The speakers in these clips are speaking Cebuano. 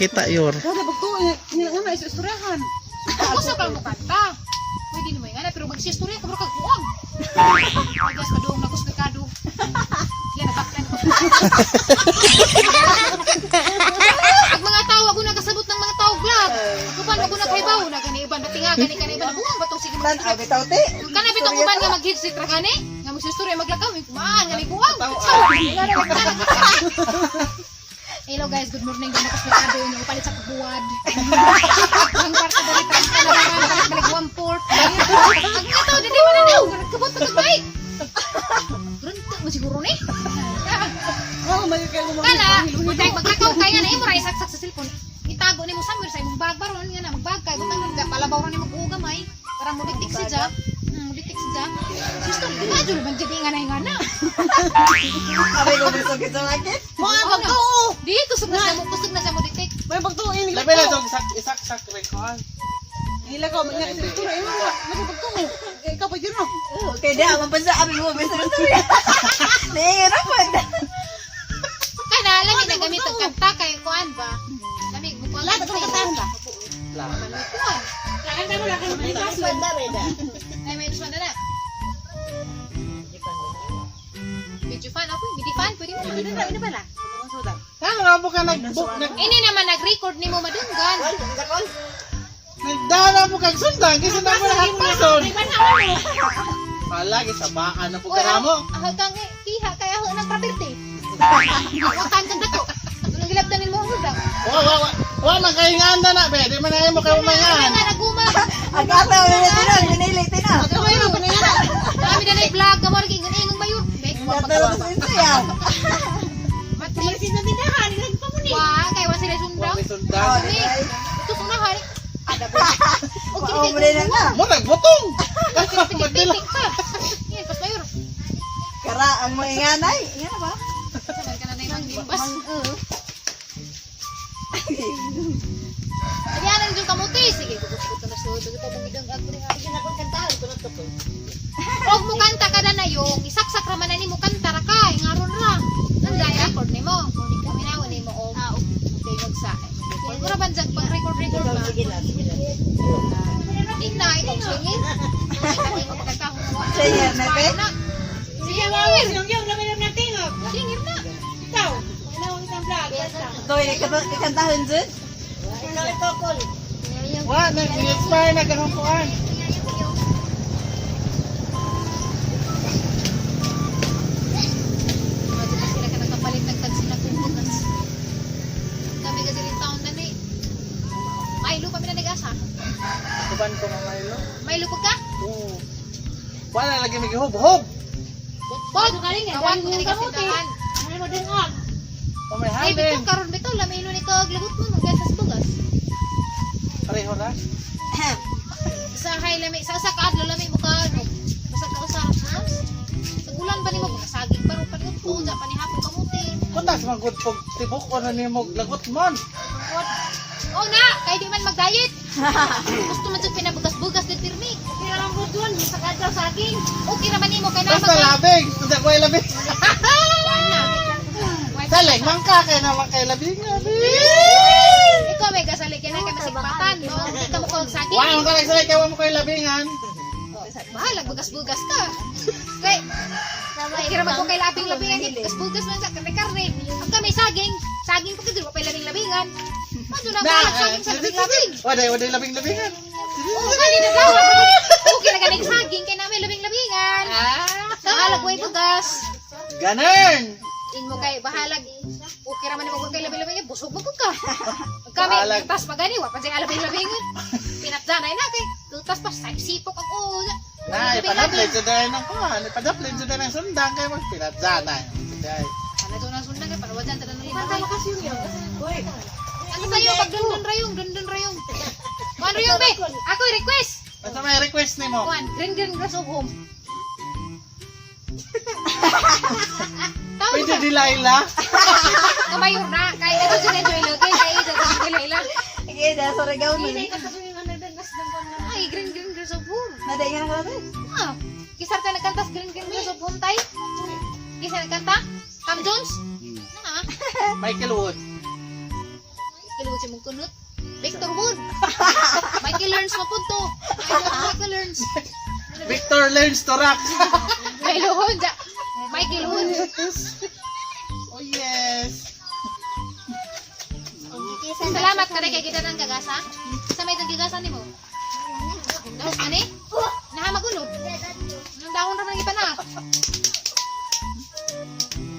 Kita yor. Kada pagtuo nga nga na istoryahan. Ako sa pang mukanta. Pwede nimo nga na pero magsistorya ka bro kag buang. Agas kadung nagos merkado. Yan nabaklan ko. Ang mga tao ako nakasabot ng mga tao vlog. Ako pa ako nakaibaw na gani uban batinga gani kani uban buang batong sige Tan mag abi tao te. Kana bitong uban nga mag-hit ra gani nga magsistorya maglakaw kumaan nga ni buang. Wala na wala. Hello guys, good morning. Dito sa merkado nyo. Palit sa kabuwad. Ang kwarto dali 30 na naman. Balik balik 1/4. Ang ito, di mo na daw. Kabot pa kag. Runto mo siguro ni. Oh, may kay mo. Kana, kung maglakaw kaya na imo ra isaksak sa cellphone. Itago nimo somewhere sa imong bag baron nga na magbag kay butang ka palabaw ra nimo og gamay para mo detect siya. Mo detect siya. Sister, di ba jud man jud nga na nga na. Abi ko gusto kita lagi. Mga pagtuo. Di kusog na siya mo, kusog na siya mo detect. May pagtuo ini. Labi na jog isak isak sak record. Hila ko nga istorya imo nga. May pagtuo. Ikaw pa jud no. Okay, di man pa sa abi mo bisa istorya. Niingon ako. Kana lami na gamit ang kanta kay kuan ba? Lami mo kuan. Lahat ng kanta. Kuan. Ay may one na na. Video fan ako, video fan pwede mo. Ini pala. Ano nga po ka nag-book nag Ini naman nag-record nimo madunggan. nagdala po kag sundan kasi na mo nakatpason. Palagi sa baka na po Uy, ka mo. ah, kang kiha kay ako ng property. Watan kang dako. Anong gilabdanin mo ang hudang? Wa wa wa wa man kay nganda na be, di man na mo kay Ano umangan. nga naguma? Agata mo na tinong, binili tino. Kami na vlog kamo rin ingon-ingon ba yun? Make mo Pero pagkawa. istorya. Matris. Wa, kay wa sila Wa sundang. may sundan. Kami, ito sunahan. Ada ba? Okay, Oh, mo na na. Mo nagbutong. Magdila. Pitik pa. Yan, pas mayor. Kara ang mga inganay. Ingana ba? Sabay ka na na yung limbas. Ayan na yung kamuti. Sige, gugusto na sa dito mong idang ako ni Og mo kanta kada na yung isaksak ra man na nimo kanta ra kay ngaron ra. Nanday record nimo. Minaw nimo og tingog sa. Mura ban jag pag record record ba. Sige na, sige na. Di na ikaw singin. Singer na, be? Singir. Singir na. Toy, ikantahon jud. Wa nag-expire na kanang kuan. Medyo pa sila ka nakapalit ng tagsinagpuputas. Kami kasi rin taon na ni. Milo pa mi na nag-asa. Kuban ko mamaylo. Milo pa ka? Oo. Wala lagi may hub-hub. Bot! Kawat mo na kasindahan. O may Ay, halin. bitaw karon bitaw lamino ni kag lagot mo maggasas bugas. Pareho ra. Sa hay lami sa usa ka adlaw lami mo ka ano. Basta ka usa ha? Sa ulan ba nimo mga saging paro paniud ko ja panihapon kamuti. Kuntas man gud pag tibok o na nimo lagot mon. What? Oh na, kay di man mag-diet. Gusto man jud pinabugas-bugas din pirmi. Okay ra man nimo kay na Basta labing, hindi ko ay labing. Wala. Saling mangka kay naman kay labing labing. Ikaw may gasalig yan kay masikpatan, no? Hindi ka mo kag saging. Wa man ka nagsalig kay wa mo kay labingan. Bahalag bugas-bugas ka. Kay okay ra man ko kay labing-labingan, kay bugas-bugas man sa karne-karne. Ang kami saging, saging pa gid wa pay labing-labingan. Madyo na bahalag saging sa labing-labing. Waday waday labing labingan. Oo, gani na gawa. Okay na ganing saging kay namin labing-labingan. Bahalag way bugas. Ganun. In mo kay bahalag okay ra man mo kay labing-labingan, busog mo pud ka. Ang Kami Bahalag. tas pa gani wa pa siya labing-labingan. Pinatdanay na kay tas pa sa sipok ako. Na ipadaplit sa dahil ng kuan, ipadaplit sa dahil ng sundang kay mag pinadzanay. Dahil Ano doon ang sundan kay panawadan tanan ng lima. Uy, Ano sa'yo? Pag dundun rayong, dundun rayong. Kuan rayong, be! Ako request! Basta may request nimo. Kuan, green green grass of home. Tawag Pwede ka. Delilah. Kamayor na. Kaya ito dyan enjoy lagi. Kaya ito dyan Delilah. sige na sorry gaw ni. Ay, green green grass of home. Naday nga na ka Ah, kisar ka nagkanta sa green green grass of home tay? Kisar nagkanta? Cam Jones? Na. Michael Wood. Michael Woods yung kunot. Victor Wood. Michael Learns mapunto. Michael Learns. Victor learns to rock. Michael Wood. Michael Wood. Oh yes. Salamat ka kay kita ng gagasa. Sa may gagasa nimo. Dahos ani? Naha magunod. Nang dahon ra man ang ipana.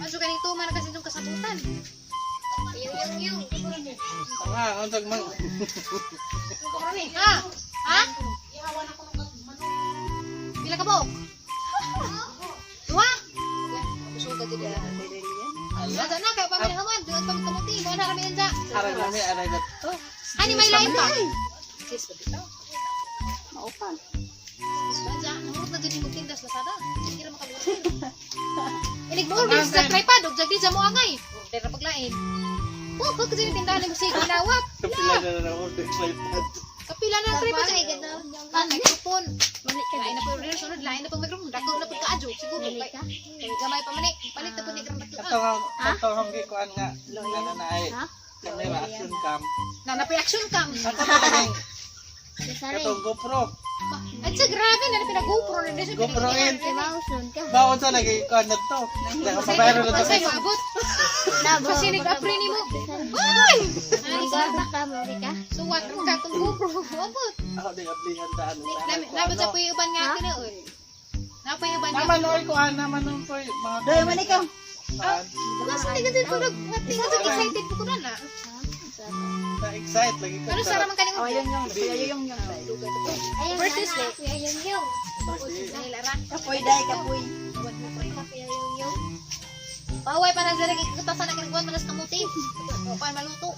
Maso kaning tuma na kasi itong kasabutan. Yung yung yung. Ah, untag mang Ha? Ha? Pila ka buok? Duha? Sugat din. Ada na kay paminahawan, duha pa kamuti, mo na rami unsa. Aray rami, aray na to. Ani may lain pa. Maupan. Baja, nangurot na dyan yung tindas Lazada. Hindi ra makabuti. Inig mo order sa tripod og jagdi sa mo angay. Order ra paglain. Oh, kag kasi tindahan mo sig lawak. Kapila na na order tripod. Kapila na ang tripod sa Ah, microphone. Lain na po order sunod, lain na po microphone. Dako na po kaadyo siguro kay kay gamay pa man eh. Palit na po ni karang dako. Katong katong gikuan nga. Ano na ay. Camera action cam. Na na action cam. Ato talagang katong GoPro. At sa grabe na na GoPro na din siya. GoPro 8. Bawon sa lagi kuan na to. Nakapabayro na to. Pasay maabot. Pasinig apre nimo. Ay! Suwat ka tong GoPro. Abot. Ako di ablihan daan. Nabot sa puyo uban nga tinuod. Napoy uban nga. Naman oy kuan naman oy koy mga Doy man ikaw. Kuan. Mas hindi ka tulog. Nga ka excited ko na na. Na excite lagi ko. Ano sa raman kaning Oh, yung yung. Kuya yung yung. First is Dahil ara. Kapoy dai kapoy. Paway pa na dyan kikutasan na kinagbuhan manas kamuti. O pa maluto.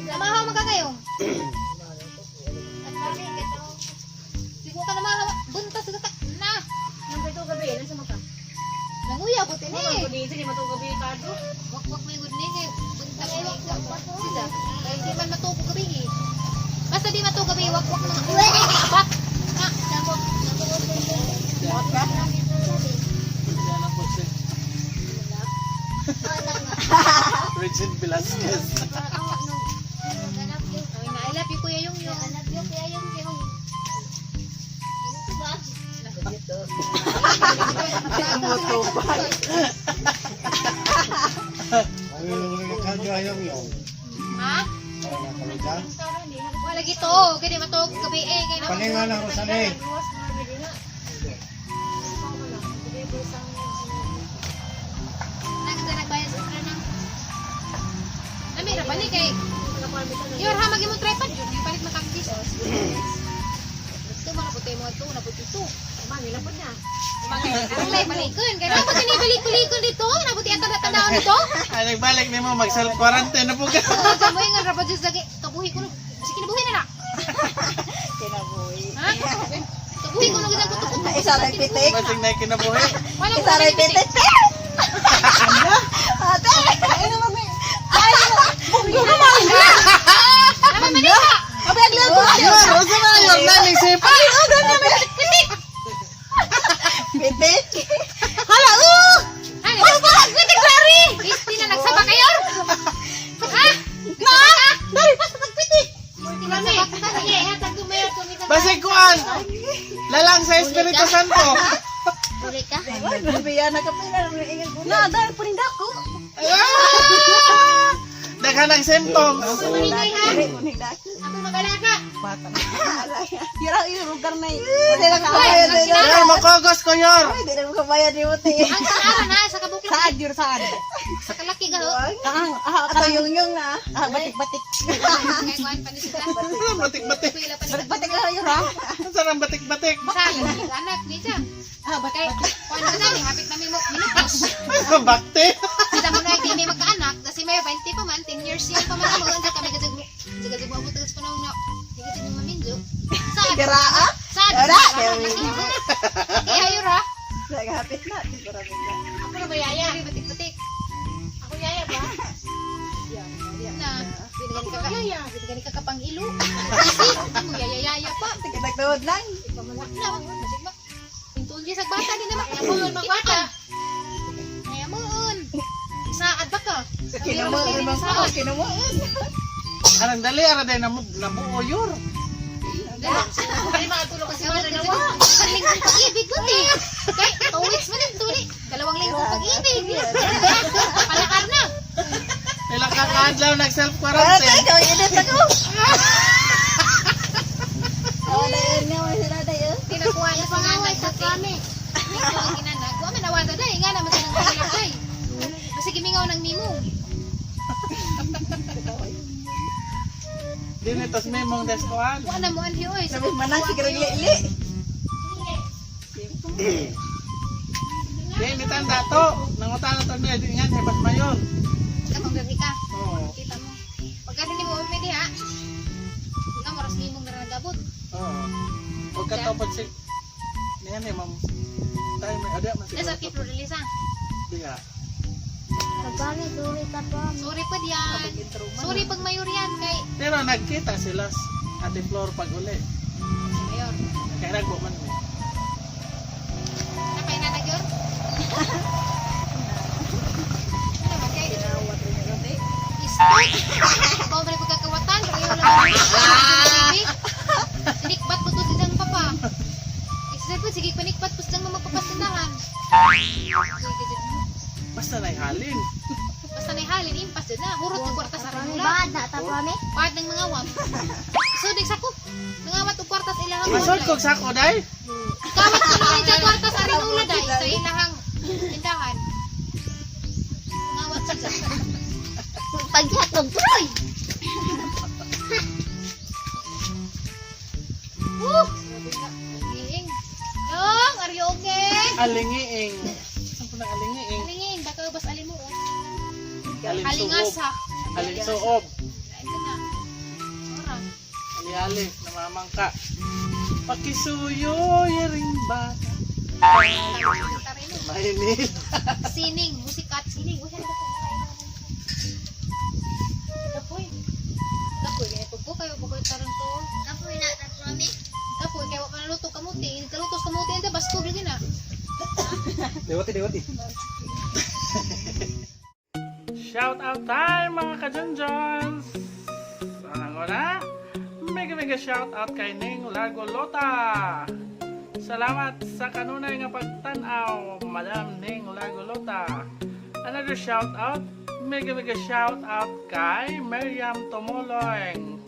Namahaw man ka kayo. Di ko ka namahaw. Buntas ka ka. Na. Nanguya ko tini. Wak-wak may good ni kay buntas wak-wak. Sida. Kay di man matuko gabi eh. Basta di matuko gabi wak-wak mga abak. Na. Mot ka? Regine Velasquez. Ay, na I love you Kuya Yung Yung. Ha? Wala gito. Kaya di matuko gabi eh. Kaya na. Paninga na ko sanay. Nagda nagbayad sa ng. Nami ra balik kay. Yor ha magi mo tripod yun. Palit makakis. Ito mga puti mo ito, na puti ito. Ang lay balikon. Kaya dapat ini balik-balikon dito. Nabuti ang tanda-tandaan dito. Ay nagbalik nimo mag self quarantine na po ka. Oo, sa mo nga rapat sa kabuhi ko. Sige kinabuhi na na. Kinabuhi. Ha? Kabuhi ko nung ginang kuto. Isa ray pitik. Basig na kinabuhi. Wala Isa ray pitik. Ate! Ay naman may. Ay, bunggo ka man. Naman man ka. Abi agla ko. Yor, unsa na yor naning sip. Ay, oh, ganyan may pitik. Pitik. Hala, oh! Ano? Pitik lari. Bisti na nagsaba kayo. Ha? Na! Dali, basta nagpitik. Bisti na nagsaba ka. Basig kuan. Lalang sa Espiritu Santo. Ay, grabe yan. Nakapila na ingat ko. Na, dahil po dako. Ah! Daghan ang symptoms. Maningay ha. Dali po dako. Ako mag-alaga. Yura, yura, lugar na yun. Hindi na Hoy, kabayad. ang sinara. Yor, makogos ko yor. Hindi na kabayad ni Muti. Ang sinara na sa kabukla. Saan, yura, saan? Sa kalaki ga ho. Ang, ah, ato yung yung na. Ah, batik-batik. Kay kuan panisita. Ano batik-batik? Pila pa ni. Batik-batik lang yura. Unsa nang batik-batik? Sa anak ni siya. Ah, Kay kuan na ni hapit na mi mo minutos. Ano bakte? Kita mo na kay may magkaanak kasi may 20 pa man 10 years yan pa man mo unsa kami gajag mo. Gajag mo abot sa panahon na gajag mo maminjo. Sad. Garaa. Sad. Wala. Kaya yura. Nagahapit na. Di ba rin na? Ako na ba yaya? Batik-batik. Ako yaya ba? Na, binigyan ka ka. Binigyan ka kapang ilo. Kasi, mo yaya-yaya pa. Sige, nagtuod lang. Na, basig ma. Pintuon siya sa bata, di naman. Kaya mo, magbata. Kaya mo, Saad ba ka? Kinamuan man ko, kinamuan. Arang dali, ara day nabuo yur. Ay, makatulog kasi wala na. Isang linggong pag-ibig ko, te. Kay, 2 weeks man din, tuli. 2 linggong pag-ibig. Palakar na. Pila ka kaadlaw nag self Para quarantine. tayo, edit ako. Oh, dahil nga, may sila tayo. Tinakuha niya sa nanay sa kami. Ang ginanag. Wa man nawata day, nga naman sa nang day. Basta gimingaw ng mimo. Dili tos memong deskuan. Wa na mo anhi oy. Sabi, manang si Karagli-li. Di ni tanda to. Nangutan na to niya di nga hebas mayon. Katong gabi ka. Oo. Kita mo. Pagka hindi mo umidi ha. Nga mo ras mimong na nagabot. Oo. Huwag ka topod si niyan eh, ma'am. Tayo may ada man Nasa kay Flor de Lisa. Diya. Sorry pa diyan. Sorry pag mayor yan kay Pero nagkita sila Ate Flor pag uli. si mayor. Kaya nagbo man eh. Napay na nagyor. Ano man kay Istot. Ikaw ba pagkakawatan? Kayo lang ang TV. Sinikbat mo to si Dang Papa. Istot po, sige panikbat po silang mga papasindahan. Basta naihalin. Basta na halin, impas dyan na. Hurot ng kwarta sa ranula. Pahad ng mga wam. So, dig sako. Nangawat og kwarta sa ilahang Masod kog sako day. Kawat ko na sa kwarta sa rinula day sa ilahang tindahan. Nangawat siya. Paghatog, Troy! Woo! Grabe na. Giing. Dong, are you okay? Alingiing. Saan po na alingiing? Alingin, baka bas alimuot. Alinsuob. Alingasa. Alinsuob. Ito na. Ora. Ali-ali, namamangka. Pakisuyo, yaring bata. Tarino. Mainit. Sining, musikat, sining. Uy, ano ba ito? Kapoy. Kapoy, kaya po kayo, bukoy tarong to. Kapoy na, taprami. Kapoy, kaya wala luto kamuti. Kalutos kamuti, ito, baskog lagi na. Dewati, dewati. Shout out time mga kajonjons! Unang una, mega mega shout out kay Ning Largolota! Salamat sa kanunay nga pagtan-aw, Madam Ning Largolota. Another shout out, mega mega shout out kay Miriam Tumolong.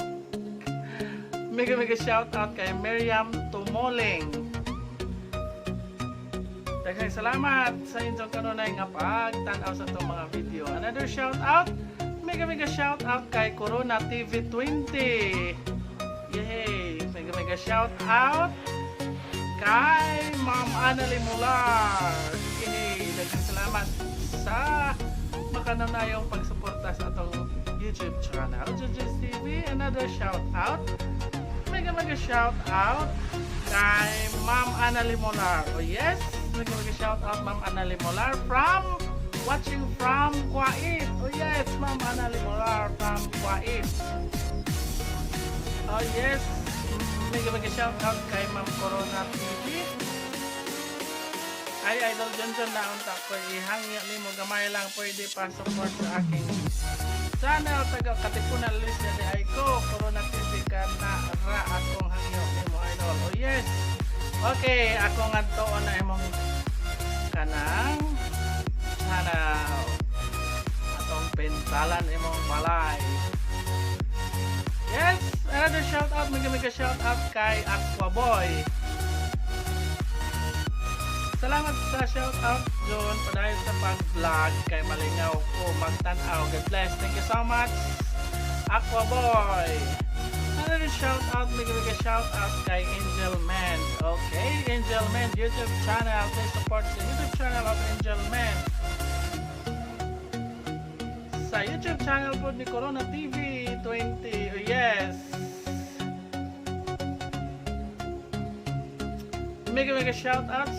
Mega mega shout out kay Miriam Tumoling. Daghang salamat sa inyong kanunay nga pagtan-aw sa itong mga video. Another shout out, mega mega shout out kay Corona TV 20. Yay! Mega mega shout out kay Ma'am Annalie Mular. Yay! Daghang salamat sa makanunayong pagsuporta sa atong YouTube channel, Juju's TV. Another shout out, mega mega shout out kay Ma'am Annalie Molar. Oh yes, mega mega shout out Ma'am Annalie Molar from watching from Kuwait. Oh yes, Ma'am Annalie Molar from Kuwait. Oh yes, mega mega shout out kay Ma'am Corona TV. Ay, Idol Johnson na unta ko ihangyo nimo gamay lang pwede pa support sa aking channel taga Katipunan list na di ay ko Corona TV ka na ra akong hangyo nimo idol. Oh yes. Okay, ako nga tuon na imong kanang channel. Atong pintalan imong balay. Yes, another shout out, mega mega shout out kay Aqua Boy. Salamat sa shout out John padayon sa pag-vlog kay Malingaw ko magtan-aw. God bless. Thank you so much. Aqua Boy. Another shout out, mega mega shout out kay Angel Man. Okay, Angel Man YouTube channel. Please support the YouTube channel of Angel Man. Sa YouTube channel po ni Corona TV 20. Oh, yes. Mega mega shout out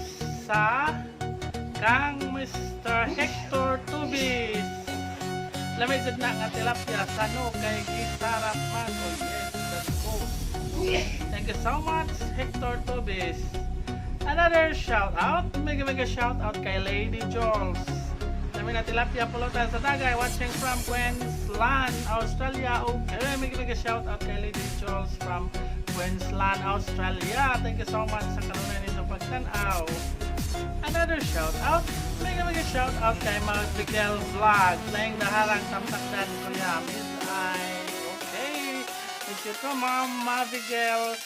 sa kang Mr. Hector Tubis. Lamay jud na nga tilapia sano kay gisarap man. Oh yes, let's go. Thank you so much, Hector Tubis. Another shout out, mega mega shout out kay Lady Jules. Benjamin Tilapia Pulutan sa Tagay, watching from Queensland, Australia. Okay, mega mega shout out kay Lady Jules from Queensland, Australia. Thank you so much sa kanunay ninyong pagtanaw. Another shout out, mega mega shout out kay Miguel Vlog, playing the harang tamtakdan, Kuya Miss I. Okay, thank you to Ma'am Mavigel.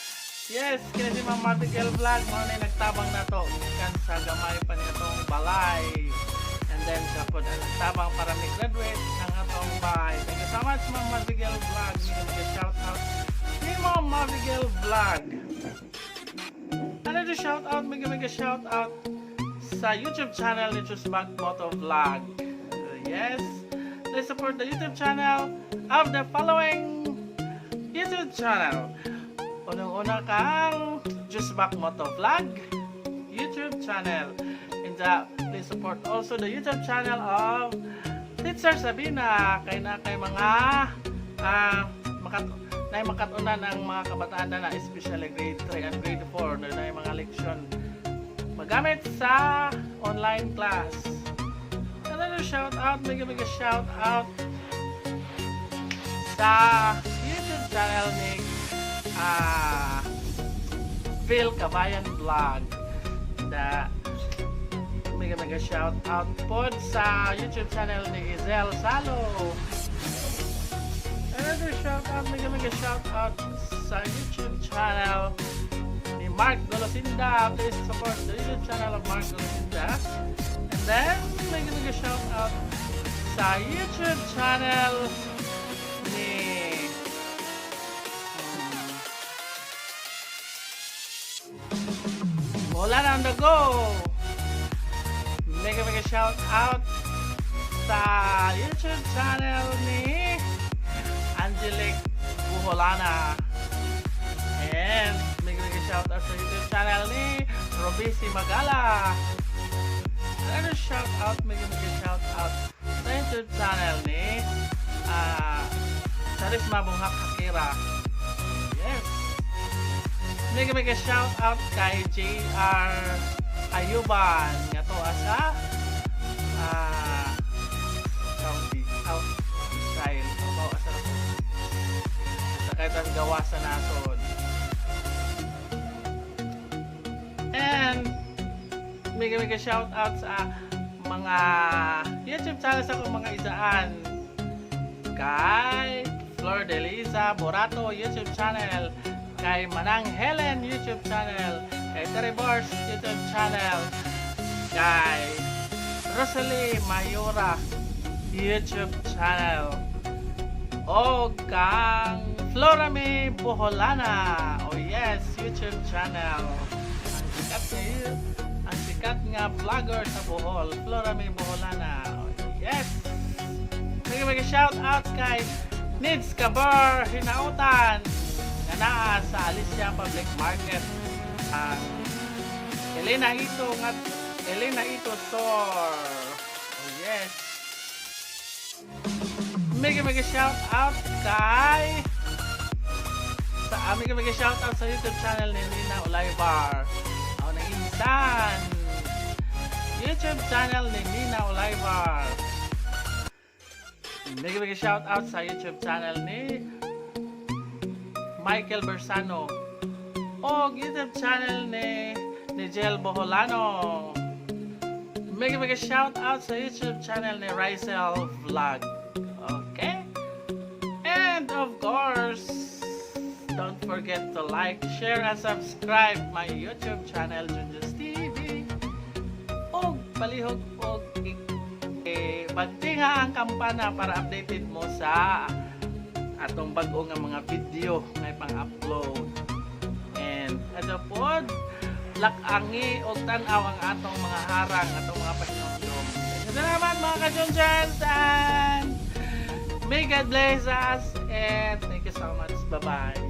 Yes, kini si Ma'am Mavigel Vlog, mao na nagtabang nato kan sa gamay pa nitong balay. And then siya pod ang nagtabang para mi-graduate ang atong bahay. Thank you so much, Ma'am Mavigel Vlog. Mega mega shout out ni Ma'am Mavigel Vlog. Another shout out, mega mega shout out sa YouTube channel ni Chusbak Moto Vlog. Yes, please support the YouTube channel of the following YouTube channel. Unang-una kang Jusbak Moto Vlog YouTube channel. And please support also the YouTube channel of Teacher Sabina, kay na kay mga makat na makatunan ang mga kabataan na, especially grade 3 and grade 4 na mga leksyon magamit sa online class. Another shout out, mega mega shout out sa YouTube channel ni Phil Kabayan Vlog. The mega mega shout out po sa YouTube channel ni Izel Salo. Another shout out, mega mega shout out sa YouTube channel ni Mark Golosinda. Please support the YouTube channel of Mark Golosinda. And then, mega mega shout out sa YouTube channel ni Bola na on the go! Mega mega shout out sa YouTube channel ni Angelic Buholana. And mega mega shout out sa YouTube channel ni Robisi Magala. Another shout out, mega mega shout out sa YouTube channel ni Charisma Bunghak Hakira. Yes. Mega mega shout out kay JR Ayuban nga to sa Saudi, out Israel. O asa na to? Sa kahit ang gawa sa nasod. And mega mega shout out sa mga YouTube channel sa akong mga isaan, kay Flor de Lisa Borato YouTube channel, kay Manang Helen YouTube channel, kay Terry Bors YouTube channel, kay Rosalie Mayora YouTube channel, o kang Florame Boholana, oh yes, YouTube channel. Ang sikat nga vlogger sa Bohol, Florame Boholana. Oh, yes. Mega mega shout out kay Nids Kabar Hinautan nga naa sa Alicia Public Market, ang Elena Ito nga Elena Ito Store. Oh yes. Mega mega shout out kay sa mega mega shout out sa YouTube channel ni Nina Olaybar. Ako na insan. YouTube channel ni Nina Olaybar. Mega mega shout out sa YouTube channel ni Michael Bersano o YouTube channel ni Nigel Boholano. Mega mega shout out sa YouTube channel ni Rizel Vlog. Okay? And of course, don't forget to like, share, and subscribe my YouTube channel, Junjus TV. Og palihog og pagtinga ang kampana para updated mo sa atong bag-o nga mga video nga ipang-upload. And ada pod, lakangi og tan-aw ang atong mga harang, atong mga pahinumdum. Salamat, mga ka-Junjuns, and may God bless us and thank you so much. Bye-bye.